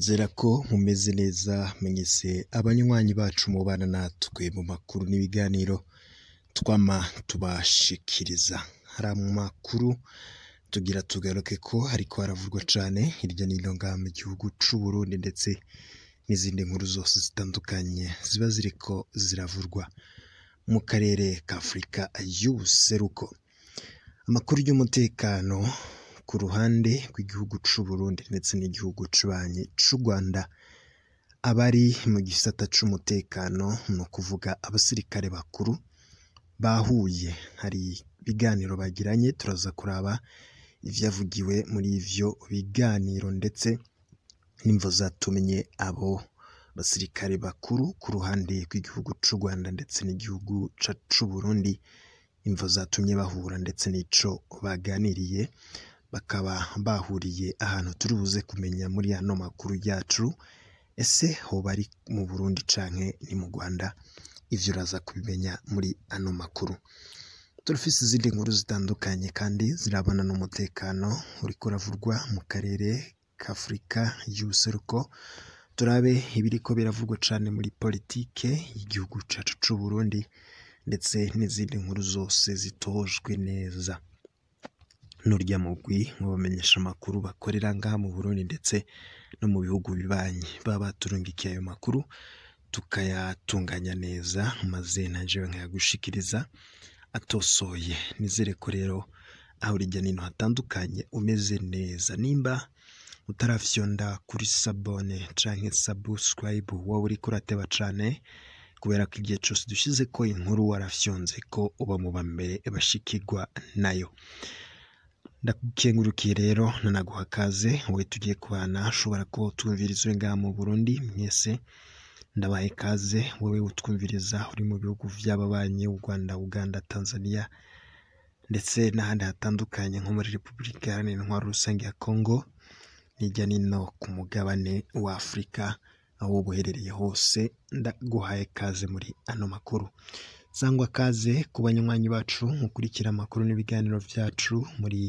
Nizera ko mumeze neza mwese abanywanyi bacu mubana natwe mu makuru n'ibiganiro twama tubashikiriza. Hari amakuru tugira tugaruke ko hariko haravurwa cane hirya no hino ngaha mu gihugu c'Uburundi ndetse n'izindi nkuru zose zitandukanye ziba ziriko ziravurwa mu karere ka Afurika y'ubuseruko. Amakuru y'umutekano ku ruhande rw'igihugu c'Uburundi ndetse n'igihugu cibanyi c'u Rwanda, abari mu gisata c'umutekano ni ukuvuga abasirikare bakuru bahuye, hari ibiganiro bagiranye turaza kuraba ivyavugiwe muri ivyo biganiro ndetse n'imvo zatumye abo basirikare bakuru ku ruhande rw'igihugu c'u Rwanda ndetse n'igihugu c'Uburundi, imvo zatumye bahura ndetse n'ico baganiriye, bakaba bahuriye ahantu turi buze kumenya muri ano makuru yacu. Ese hoba ari mu Burundi canke ni mu Rwanda? Ivyo uraza kubimenya muri ano makuru. Turafise izindi nkuru zitandukanye kandi zirabana n'umutekano uriko uravurwa mu karere k'Afurika y'ubuseruko, turabe ibiriko biravugwa cane muri politike y'igihugu cacu c'Uburundi ndetse n'izindi nkuru zose zitojwe neza n'urya mugwi w'abamenyesha amakuru bakorera ngaha mu Burundi ndetse no mu bihugu bibanyi, baba baturungikiye ayo makuru tukayatunganya neza maze na jewe nkayagushikiriza atosoye. Nizere ko rero aho urya nino hatandukanye umeze neza. Nimba utarafyonda kuri sabone canke subscribe wowe uriko urateba cane, kubera ko igihe cose dushizeko inkuru warafyonze ko uba mu bambere bashikirwa nayo. Ndagukengurukiye rero nanaguha kaze wowe tugiye kubana, ushobora kuba utwumviriza uri ngaha mu Burundi, mwese ndabaha ikaze, wowe utwumviriza uri mu bihugu vy'ababanyi u Rwanda, Uganda, Tanzania ndetse n'ahandi hatandukanye nko muri Repubulika Iharanira Intwaro Rusange ya Congo, hirya nino ku mugabane wa Afurika aho woba uherereye hose, ndaguhaye ikaze muri ano makuru. Sangwa kaze ku banywanyi bacu mukurikira amakuru n'ibiganiro vyacu muri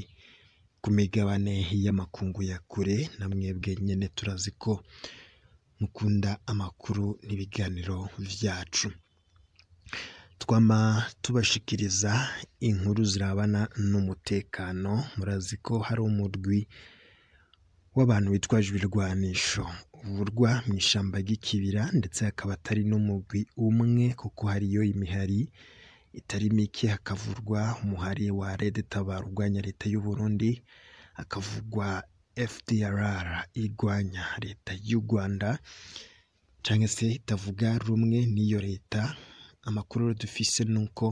ku migabane y'amakungu ya kure, na mwebwe nyene turazi ko mukunda amakuru n'ibiganiro vyacu. Twama tubashikiriza inkuru zirabana n'umutekano, murazi ko hari umurwi w'abantu bitwaje ibirwanisho uvurwa mw'ishamba ry'ikibira, ndetse hakaba atari n'umugwi umwe kuko hariyo imihari itari mike, hakavurwa umuhari wa Red Tabara urwanya leta y'u Burundi, hakavugwa FDLR igwanya leta y'u Rwanda canke se itavuga rumwe n'iyo leta. Amakuru dufise nuko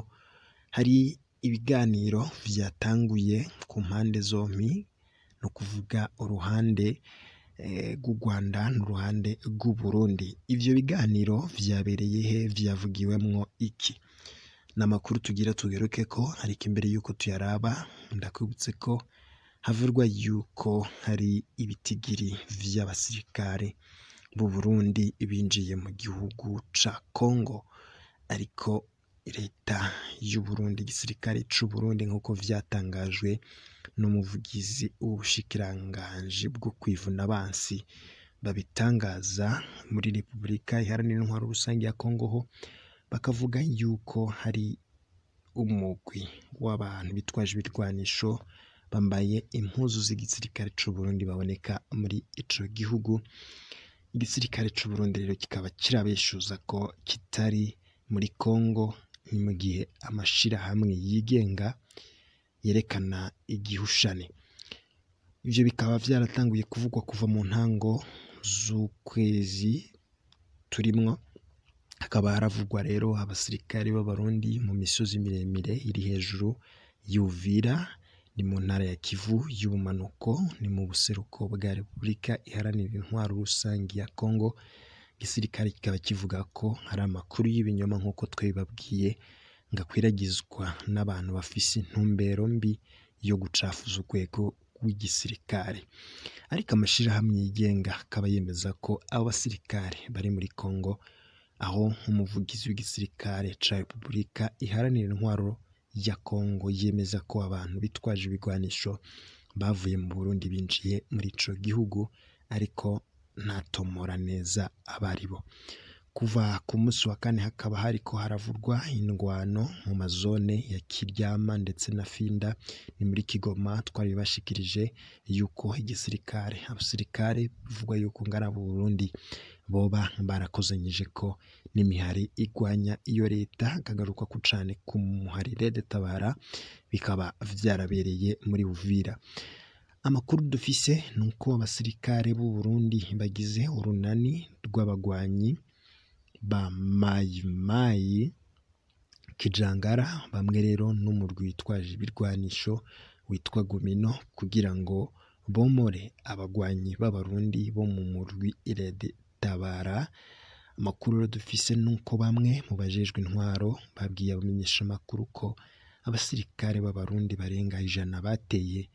hari ibiganiro vyatanguye ku mpande zompi, ni ukuvuga uruhande rw'u Rwanda n'uruhande rw'u Burundi. Ivyo biganiro vyabereye he? Vyavugiwemwo iki? Ni amakuru tugira tugarukeko, ariko imbere yuko tuyaraba ndakwibutse ko havurwa yuko hari ibitigiri vy'abasirikare b'u Burundi binjiye mu gihugu ca Congo, ariko leta y'u Burundi, igisirikare c'u Burundi nk'uko vyatangajwe n'umuvugizi w'ubushikiranganji bwo kwivuna abansi babitangaza muri Repubulika Iharanira Intwaro Rusange ya Congo, ho bakavuga yuko hari umugwi w'abantu bitwaje ibirwanisho bambaye impuzu z'igisirikare c'u Burundi baboneka muri ico gihugu. Igisirikare c'u Burundi rero kikaba kirabeshuza ko kitari muri Congo, ni mu gihe amashirahamwe yigenga yerekana igihushane. Ivyo bikaba vyaratanguye kuvugwa kuva mu ntango z'ukwezi turimwo, hakaba haravugwa rero abasirikare b'Abarundi mu misozi miremire iri hejuru y'Uvira, ni mu ntara ya Kivu y'ubumanuko, ni mu buseruko bwa Repubulika Iharanira Intwaro Rusange ya Congo. Igisirikare kikaba kivuga ko hari amakuru y'ibinyoma nk'uko twabibabwiye, ngo akwiragizwa n'abantu bafise intumbero mbi yo gucafuza urwego rw'igisirikare. Ariko amashirahamwe yigenga akaba yemeza ko abo basirikare bari muri Congo, aho umuvugizi w'igisirikare ca Repubulika Iharanira Intwaro ya Congo yemeza ko abantu bitwaje ibigwanisho bavuye mu Burundi binjiye muri ico gihugu, ariko ntatomora neza abaribo. Kuva ku munsi wa kane hakaba hariko haravurwa indwano mu mazone ya Kiryama ndetse na Finda, ni muri Kigoma. Twari bashikirije yuko igisirikare, abasirikare bivugwa yuko ngara mu Burundi boba barakozanyije ko n'imihari igwanya iyo leta, akagaruka ku cane ku muhari Red Tabara, bikaba vyarabereye muri Uvira. Amakuru dufise nuko abasirikare b'u Burundi bagize urunani rw'abagwanyi ba Mayi Mayi Kijangara, bamwe rero n'umurwi witwaje ibirwanisho witwa Gumino, kugira ngo bomore abagwanyi b'abarundi bo mu murwi Red Tabara. Amakuru rero dufise nuko bamwe mu bajejwe intwaro babwiye abamenyeshamakuru ko abasirikare b'abarundi barenga 100 bateye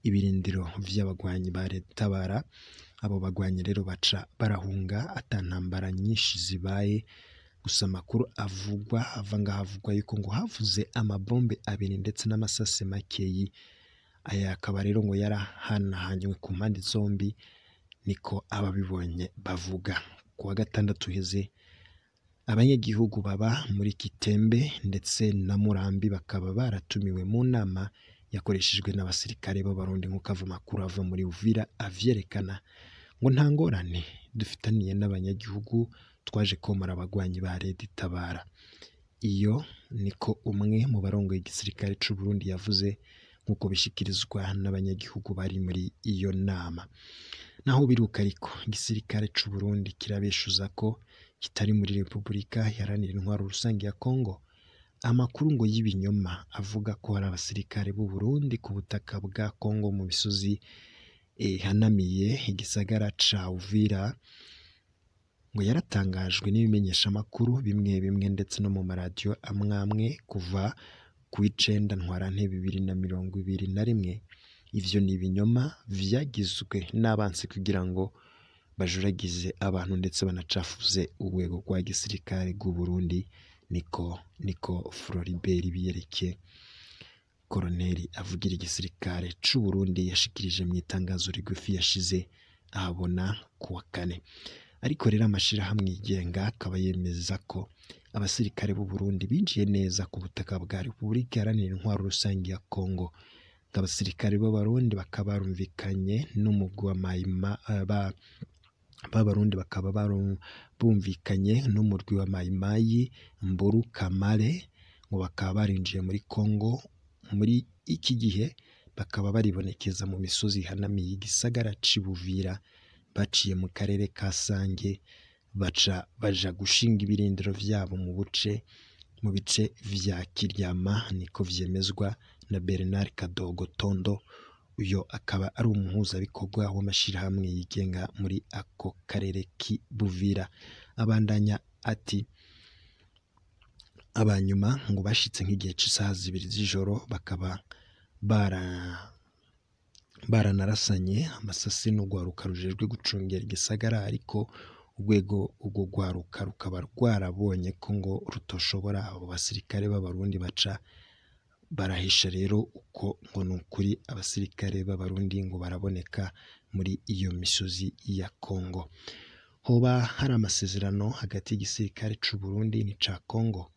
ibirindiro vy'abagwanyi ba Red Tabara. Abo bagwanyi rero baca barahunga ata ntambara nyinshi zibaye. Gusa amakuru avugwa ava ngaha avugwa yuko ngo havuze amabombe 2 ndetse n'amasase makeyi. Aya akaba rero ngo yarahanahanywe ku mpande zombi, niko ababibonye bavuga. Ku wa gatandatu uheze abanyagihugu baba muri Kitembe ndetse na Murambi bakaba baratumiwe mu nama yakoreshejwe n'abasirikare b'abarundi, nk'uko ava amakuru ava muri Uvira avyerekana. Ngo nta ngorane dufitaniye n'abanyagihugu, twaje komora abagwanyi ba Red Tabara. Iyo niko umwe mu barongoye igisirikare c'u Burundi yavuze, nk'uko bishikirizwa n'abanyagihugu bari muri iyo nama. Naho biruka ariko igisirikare c'u Burundi kirabeshuza ko kitari muri Repubulika Iharanira Intwaro Rusange ya Kongo. Amakuru ngo y'ibinyoma avuga ko hari abasirikare b'u Burundi ku butaka bwa Kongo mu misozi ihanamiye igisagara ca Uvira, ngo yaratangajwe n'ibimenyeshamakuru bimwe bimwe ndetse no mu maradiyo amwe amwe kuva ku 9 Ntwarante 2021. Ivyo ni ibinyoma vyagizwe n'abansi kugira ngo bajuragize abantu ndetse banacafuze urwego rwa gisirikare rw'u Burundi, niko Floribert Biyereke, koroneli avugira igisirikare c'u Burundi, yashikirije mu itangazo rigufi yashize ahabona ku wa kane. Ariko rero amashirahamwe yigenga akaba yemeza ko abasirikare b'u Burundi binjiye neza ku butaka bwa Repubulika Iharanira Intwaro Rusange ya Kongo. Abasirikare b'abarundi bakaba barumvikanye n'umugwi wa Mayima b'abarundi bakaba bumvikanye n'umurwi wa Mayimayi Mburu Kamare, ngo bakaba barinjiye muri Kongo muri iki gihe, bakaba baribonekeza mu misozi ihanamiye igisagara c'i Buvira, baciye mu karere ka Sange, baca baja gushinga ibirindiro vyabo mu bice vya Kiryama, niko vyemezwa na Bernard Kadogo Tondo. Uyo akaba ari umuhuzabikorwa w'amashirahamwe yigenga muri ako karere k'i Buvira. Abandanya ati abanyuma ngo bashitse nk'igihe c'isaha 2 z'ijoro, bakaba baranarasanye amasasi n'urwaruka rujejwe gucungera igisagara, ariko urwego urwo rwaruka rukaba rwarabonye ko ngo rutoshobora abo basirikare b'abarundi, baca barahisha rero uko ngo nukuri abasirikare b'abarundi ngo baraboneka muri iyo misozi ya Kongo. Hoba hari amasezerano hagati y'igisirikare c'u Burundi n'ica Kongo,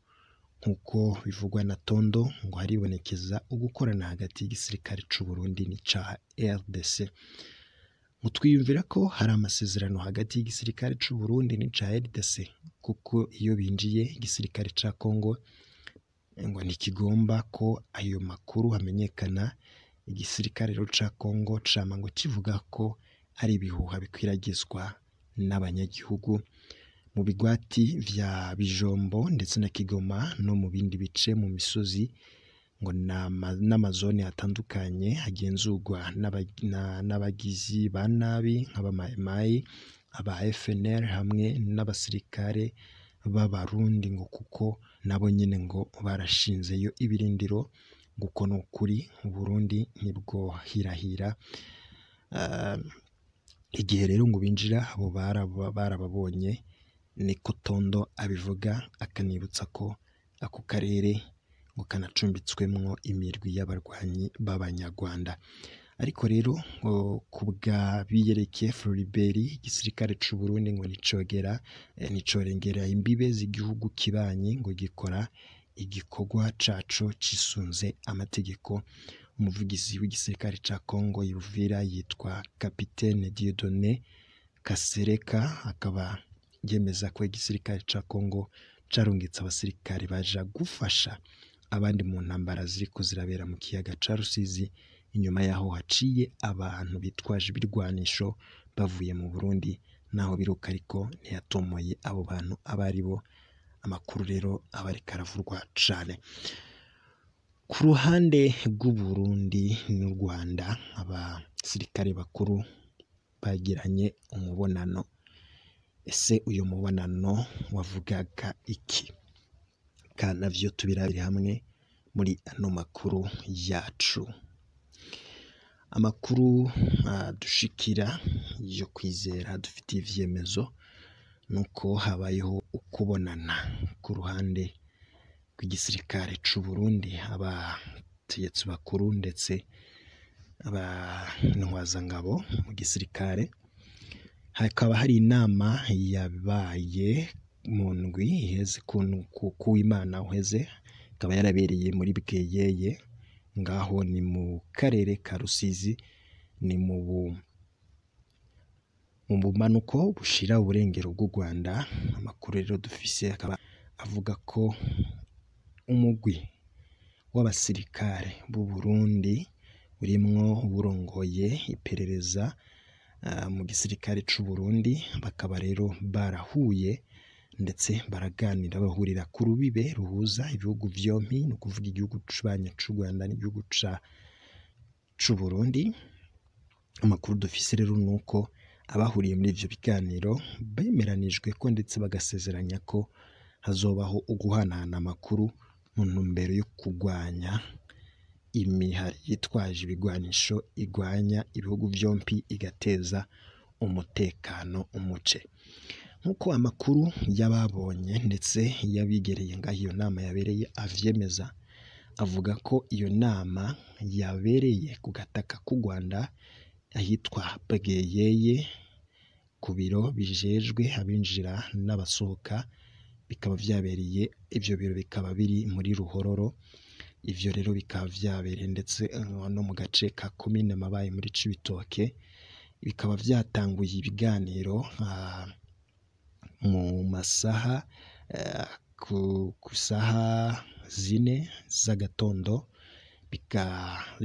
nkuko bivugwa na Tondo, ngo haribonekeza ugukorana hagati y'igisirikare c'u Burundi n'ica RDC. Ngo twiyumvira ko hari amasezerano hagati y'igisirikare c'u Burundi n'ica RDC, kuko iyo binjiye igisirikare ca Kongo ngo ntikigomba ko ayo makuru amenyekana. Igisirikare rero ca Kongo cama ngo kivuga ko ari ibihuha bikwiragizwa n'abanyagihugu mu bigwati vya Bijombo ndetse na Kigoma no mu bindi bice mu misozi, ngo n'amazone atandukanye agenzurwa n'abagizi ba nabi nk'abamayimayi, aba FNL hamwe n'abasirikare b'abarundi, ngo kuko nabo nyene ngo barashinzeyo ibirindiro. Nguko nukuri Burundi ntibwohirahira. Igihe rero ngo binjira abo barababonye, niko Tondo abivuga, akanibutsa ko ako karere ngo kanacumbitswemwo imirwi y'abarwanyi b'abanyarwanda. Ariko rero ngo kubwa Biyereke Floribert, igisirikare c'u Burundi ngo nicogera nicorengera imbibe z'igihugu kibanyi, ngo gikora igikorwa caco cisunze amategeko. Umuvugizi w'igisirikare ca Congo i Uvira yitwa Capitaine Dieudonné Kasereka akaba yemeza ko igisirikare ca Congo carungitse abasirikare baja gufasha abandi mu ntambara ziriko zirabera mu kiyaga ca Rusizi, inyuma yaho haciye abantu bitwaje ibirwanisho bavuye mu Burundi. Naho biruka ariko ntiyatomoye abo bantu abaribo. Amakuru rero aba ariko aravurwa cane. Ku ruhande rw'Uburundi n'u Rwanda, abasirikare bakuru bagiranye umubonano. Ese uyu mubonano wavugaga iki? Ka navyo tubirabire hamwe muri ano makuru yacu. Amakuru dushikira yo kwizera dufitiye ivyemezo nuko habayeho ukubonana ku ruhande rw'igisirikare c'u Burundi, abategetsi bakuru ndetse abantwazangabo mu gisirikare. Hakaba hari inama yabaye mu ndwi iheze kuw'Imana uheze, ikaba yarabereye muri Bweyeye, ngaho ni mu karere ka Rusizi, ni mu bumanuko bushira uburengero bw'u Rwanda. Amakuru rero dufise akaba avuga ko umugwi w'abasirikare b'u Burundi urimwo uwurongoye iperereza mu gisirikare c'u Burundi, bakaba rero barahuye ndetse baraganira, bahurira ku rubibe ruhuza ibihugu vyompi, ni ukuvuga igihugu kibanyi c'u Rwanda n'igihugu c'u Burundi. Amakuru dufise rero nuko abahuriye muri ivyo biganiro bemeranijwe ko ndetse bagasezeranya ko hazobaho uguhanahana amakuru mu ntumbero yo kurwanya imihari yitwaje ibigwanisho igwanya ibihugu vyompi igateza umutekano umuce. Nk'uko amakuru y'ababonye ndetse y'abigereye ngaho iyo nama yabereye avyemeza, avuga ko iyo nama yabereye ku gataka k'u Rwanda ahitwa Bweyeye, ku biro bijejwe abinjira n'abasohoka, bikaba vyabereye, ivyo biro bikaba biri muri Ruhororo. Ivyo rero bikaba vyabereye ndetse no mu gace ka komine Mabayi muri Cibitoke, bikaba vyatanguye ibiganiro mu masaha ku saha 4 z'agatondo,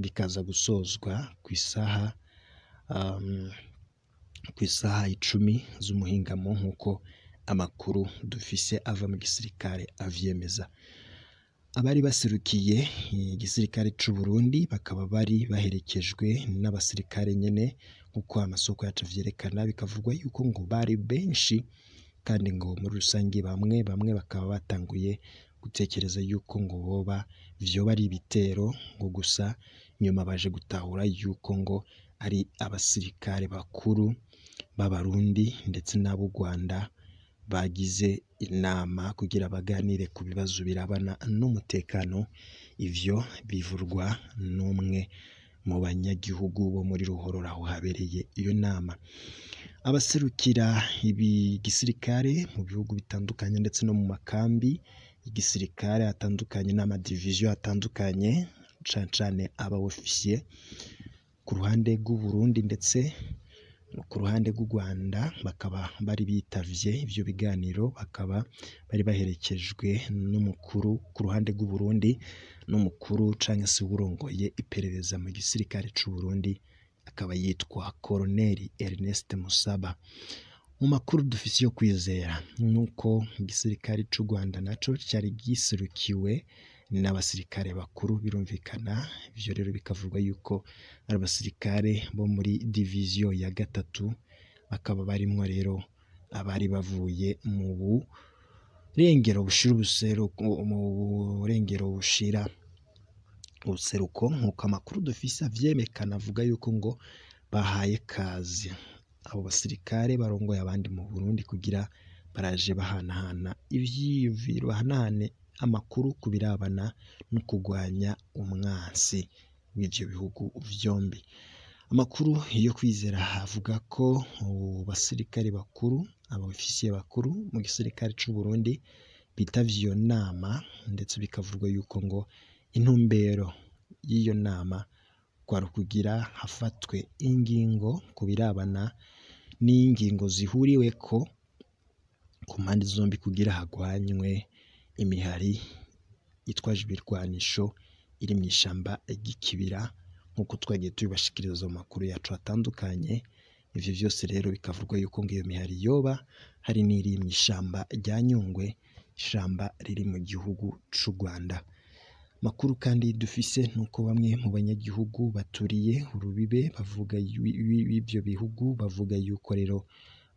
bikaza gusozwa ku isaha 10 z'umuhingamo, nk'uko amakuru dufise ava mu gisirikare avyemeza. Abari baserukiye igisirikare c'u Burundi bakaba bari baherekejwe n'abasirikare nyene, nk'uko amasoko yacu avyerekana, bikavugwa yuko ngo bari benshi, kandi ngo muri rusange bamwe bamwe bakaba batanguye gutekereza yuko ngo boba vyoba ari ibitero, ngo gusa nyuma baje gutahura yuko ngo ari abasirikare bakuru b'Abarundi ndetse n'ab'u Rwanda bagize inama kugira baganire ku bibazo birabana n'umutekano. Ivyo bivurwa n'umwe mu banyagihugu bo muri Ruhororo aho habereye iyo nama. Abaserukira igisirikare mu bihugu bitandukanye ndetse no mu makambi y'igisirikare atandukanye n'amadiviziyo atandukanye, cane cane aba ofisiye ku ruhande rw'u Burundi ndetse no ku ruhande rw'u Rwanda, bakaba bari bitavye ivyo biganiro, bakaba bari baherekejwe n'umukuru ku ruhande rw'u Burundi n'umukuru canke se uwurongoye iperereza mu gisirikare c'u Burundi, akaba yitwa Colonel Ernest Musaba. Mu makuru dufise yo kwizera nuko igisirikare c'u Rwanda naco cari giserukiwe n'abasirikare bakuru, birumvikana. Ivyo rero bikavugwa yuko ari abasirikare bo muri diviziyo ya 3, bakaba barimwo rero abari bavuye mu burengero bushira ubuseruko, mu burengero bushira ubuseruko, nk'uko amakuru dufise avyemekana avuga yuko ngo bahaye kazi abo basirikare barongoye abandi mu Burundi kugira baraje bahanahana ivyiyumviro, bahanahane amakuru ku birabana no kurwanya umwansi w'ivyo bihugu vyombi. Amakuru yo kwizera avuga ko basirikare bakuru, abofisiye bakuru mu gisirikare c'u Burundi bitavye iyo nama, ndetse bikavugwa yuko ngo intumbero y'iyo nama kwari kugira hafatwe ingingo ku birabana n'ingingo zihuriweko ku mpande zombi kugira hagwanywe imihari itwaje ibirwanisho iri mw'ishamba ry'ikibira, nk'uko twagiye tubibashikiriza mu makuru yacu atandukanye. Ivyo vyose rero bikavugwa yuko ngo iyo mihari yoba hari n'iri mw'ishamba rya Nyungwe, ishamba riri mu gihugu c'u Rwanda. Makuru kandi dufise nuko bamwe mu banyagihugu baturiye urubibe bavuga b'ivyo bihugu bavuga yuko rero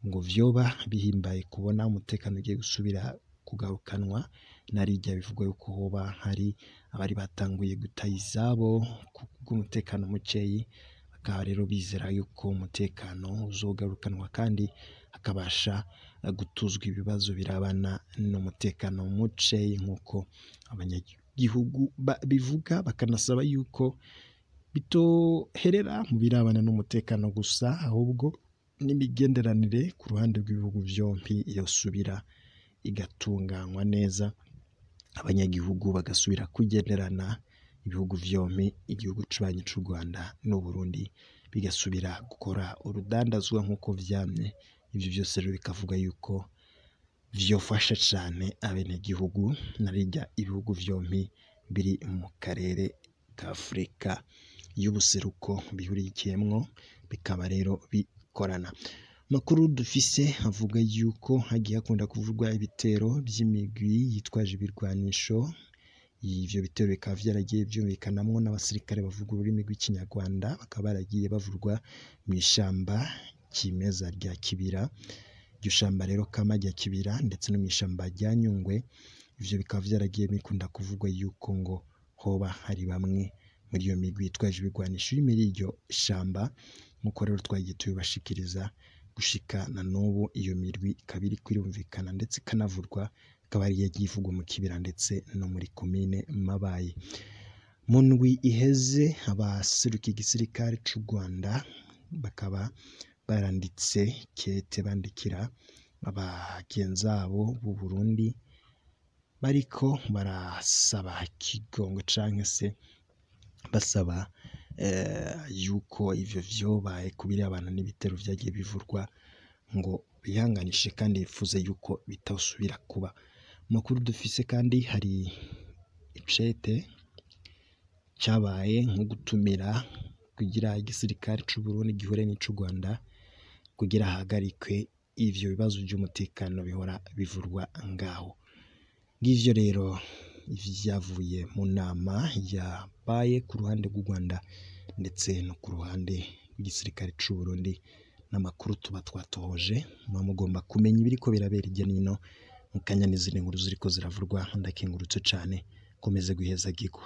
ngo vyoba bihimbaye kubona umutekano ugiye gusubira kugarukanwa, narirya bivugwa yuko hoba hari abari batanguye guta izabo kubw'umutekano mukeyi, bakaba rero bizera yuko umutekano uzogarukanwa kandi hakabasha gutuzwa ibibazo birabana n'umutekano mukeyi nk'uko abanyagihugu bivuga, bakanasaba yuko bitoherera mu birabana n'umutekano gusa, ahubwo n'imigenderanire ku ruhande rw'ibihugu vyompi yosubira igatunganywa neza, abanyagihugu bagasubira kugenderana, ibihugu vyompi, igihugu cibanyi c'u Rwanda n'Uburundi bigasubira gukora urudandazwa nk'uko vyamye. Ivyo vyose rero bikavuga yuko vyofasha cane abenegihugu narirya ibihugu vyompi biri mu karere ka Afrika y'ubuseruko bihurikiyemwo, bikaba rero bikorana. Makuru dufise avuga yuko hagiye hakunda kuvugwa ibitero vy'imigwi yitwaje ibirwanisho. Ivyo bitero bikaba vyaragiye vyumvikanamwo n'abasirikare bavuga ururimi rw'ikinyarwanda, bakaba baragiye bavurwa mw'ishamba kimeza rya Kibira, iryo shamba rero kama rya Kibira, ndetse no mw'ishamba rya Nyungwe. Ivyo bikaba vyaragiye bikunda kuvugwa yuko ngo hoba hari bamwe muri iyo migwi yitwaje ibirwanisho iri muri iryo shamba, nk'uko rero twagiye tubibashikiriza gushika na n'ubu iyo mirwi ikaba iriko irumvikana ndetse ikanavurwa, ikaba yari yagiye ivugwa mu Kibira ndetse no muri komine Mabayi. Mu ndwi iheze abaserukiye igisirikare c'u Rwanda bakaba baranditse kete bandikira abagenzabo b'u Burundi bariko barasaba ikigongo canke se basaba yuko ivyo vyobaye kubirabana n'ibitero vyagiye bivurwa ngo bihanganishe kandi bifuze yuko bitosubira kuba. Makuru dufise kandi hari icete cyabaye nko gutumira kugira igisirikare c'u Burundi gihure n'icu Rwanda kugira hahagarikwe ivyo bibazo vy'umutekano bihora bivurwa ngaho. Ngivyo rero ivyavuye mu nama yabaye ku ruhande rw'u Rwanda ndetse no ku ruhande rw'igisirikare c'u Burundi, n'amakuru tuba twatohoje. Muba mugomba kumenya ibiriko birabera hirya nino mu kanya n'izindi nkuru ziriko ziravurwa. Ndakengurutse cane, komeze guheza gigwa.